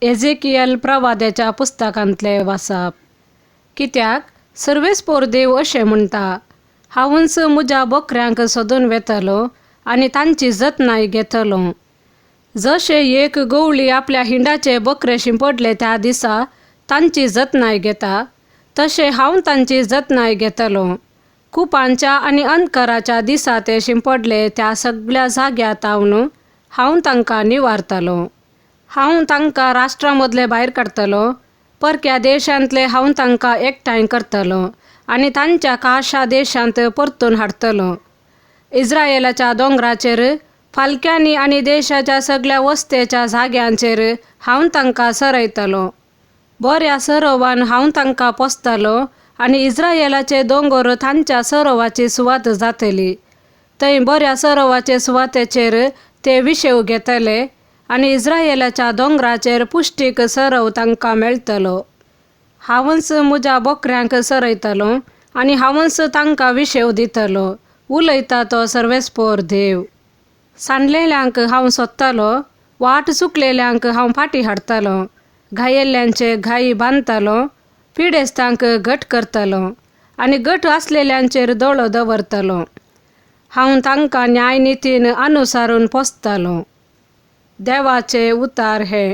Ezekiel प्रवाद्याच्या पुस्तकांतलें वाचप. कित्याक सर्वेस्पोर देव अशें म्हणटा, हांवूच म्हज्या बकऱ्यांक सोदून वेतलो आनी तांची जतनाय घेतलो. जशें एक गवळी आपल्या हिंडाचे बकरे शिंपडले त्या दिसा तांची जतनाय घेता, तशें हांव तांची जतनाय घेतलो. कुपांच्या आनी अंधकाराच्या दिसा ते शिंपडले त्या सगळ्या जाग्यार तावन हांव तांकां निवारतलो. हांव तांकां राष्ट्रां मदले भायर काडटलो, परक्या देशांतले हांव तांकां एकठांय करतलो आनी तांच्या खाशा देशांत परतून हाडटलो. इस्रायलाच्या दोंगराचेर, फालक्यांनी आनी देशाच्या सगळ्या वस्तेच्या जाग्यांचेर हांव तांकां सरयतलो. बऱ्या सरोवान हांव तांकां पोसतलो आनी इस्रायलाचे दोंगर तांच्या सरोवाची सुवात जातली. थंय बऱ्या सरोवाचे सुवातेचेर ते विशेव घेतले आनी इस्रायलाच्या दोंगराचेर पुश्टीक सरव तांकां मेळटलो. हांवूच म्हज्या बकऱ्यांक सरयतलो आनी हांवूच तांकां विशेव दितलो, उलयता तो सर्वेस्पोर देव. सांडलेल्यांक हांव सोदतलो, वाट चुकलेल्यांक हांव फाटीं हाडटलो, घायेल्ल्यांचे घाई बांदतलो, पिडेस्तांक घट करतलो आनी घट आसलेल्यांचेर दोळो दवरतलो. हांव तांकां न्यायनितीन अनुसारून पोसतलो. देवाचे उतार हे.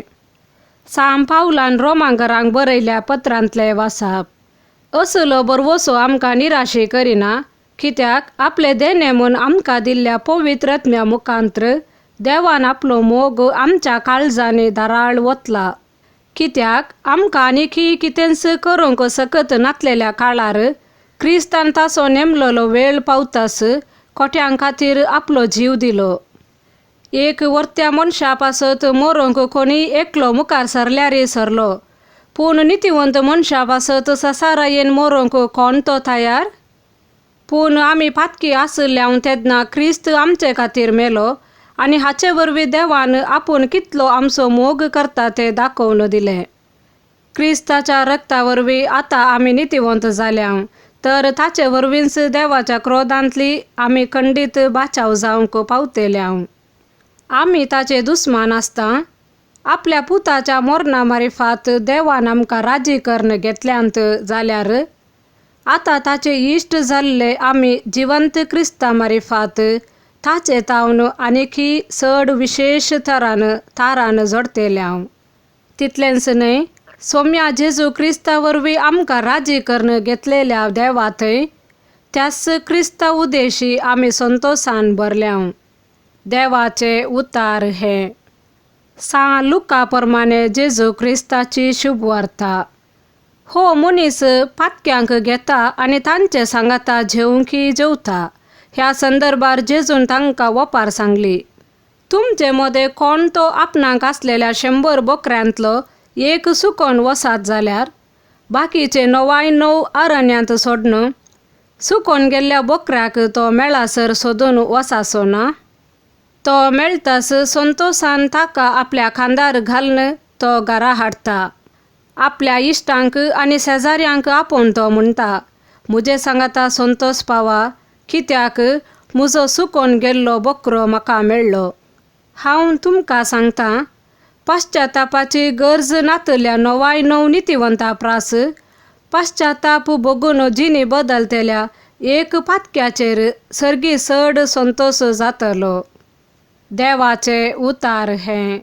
सांत पावलान रोमांकरांक बरयल्या पत्रांतलें वाचप. असलो बरवसो आमकां निराशे करिना, कित्याक आपले देणे म्हूण आमकां दिल्ल्या पवित्र आत्म्या मुखांत्र देवान आपलो मोग आमच्या काळजांनी धाराळ वतला. कित्याक आमकां आनीकय कितेंच करूंक सकत नातलेल्या काळार क्रिस्तान ताचो नेमलेलो वेळ पावतास खोट्यां खातीर आपलो जीव दिलो. एक वर्त्या मनशा पासत मरूंक कोणीय एकलो मुखार सरल्यारय सरलो, पूण नितीवंत मनशा पासत ससारायेन मरूंक कोण तो तयार? पूण आमी पातकी आशिल्ल्याव तेन्ना क्रिस्त आमचे खातीर मेलो आनी हाचे वरवीं देवान आपूण कितलो आमचो मोग करता तें दाखोवन दिलें. क्रिस्ताच्या रक्ता वरवीं आतां आमी नितीवंत जाल्या, तर ताचे वरवींच देवाच्या क्रोधांतली आमी खंडीत बाचाव जावंक पावतल्या. आमी ताचे दुस्मान आसता आपल्या पुताच्या मोरणा मारिफात देवान आमकां राजी करून घेतल्यांत जाल्यार आतां ताचे इश्ट जाल्ले आमी जिवंत क्रिस्ता मारिफात ताचे तावन आनीकय चड विशेश थरान तारान जोडटेल्या. तितलेंच न्हय, सोम्या जेजू क्रिस्ता वरवीं आमकां राजी करून घेतलेल्या देवा थंय त्याच क्रिस्ता उदेशी आमी संतोसान भरल्या. देवाचे उतार हे. सां लुका प्रमाणे जेजू क्रिस्ताची शुभवार्ता. हो मनीस पातक्यांक घेता आनी तांचे सांगाता जेवंकी जेवता. ह्या संदर्भार जेजून तांकां वपार सांगली, तुमचे मदें कोण तो आपणाक आसलेल्या 100 बकऱ्यांतलो एक सुकोन वसात जाल्यार बाकीचे 99 अरण्यांत सोडून सुकोन गेल्ल्या बकऱ्याक तो मेळासर सोदून वसाचो ना? तो मेळटास संतोसान ताका आपल्या खांदार घालून तो घरा हाडटा. आपल्या इश्टांक आनी शेजाऱ्यांक आपोवन तो म्हणटा, म्हजे सांगाता संतोस पावा, कित्याक म्हजो सुकोन गेल्लो बकरो म्हाका मेळ्ळो. हांव तुमकां सांगता, पश्चातापाची गरज नातल्या 99 नितीवंता प्रास पश्चाताप भोगून जिणी बदलतल्या एक पातक्याचेर सर्गी चड संतोस जातलो. देवाचे उतार हे.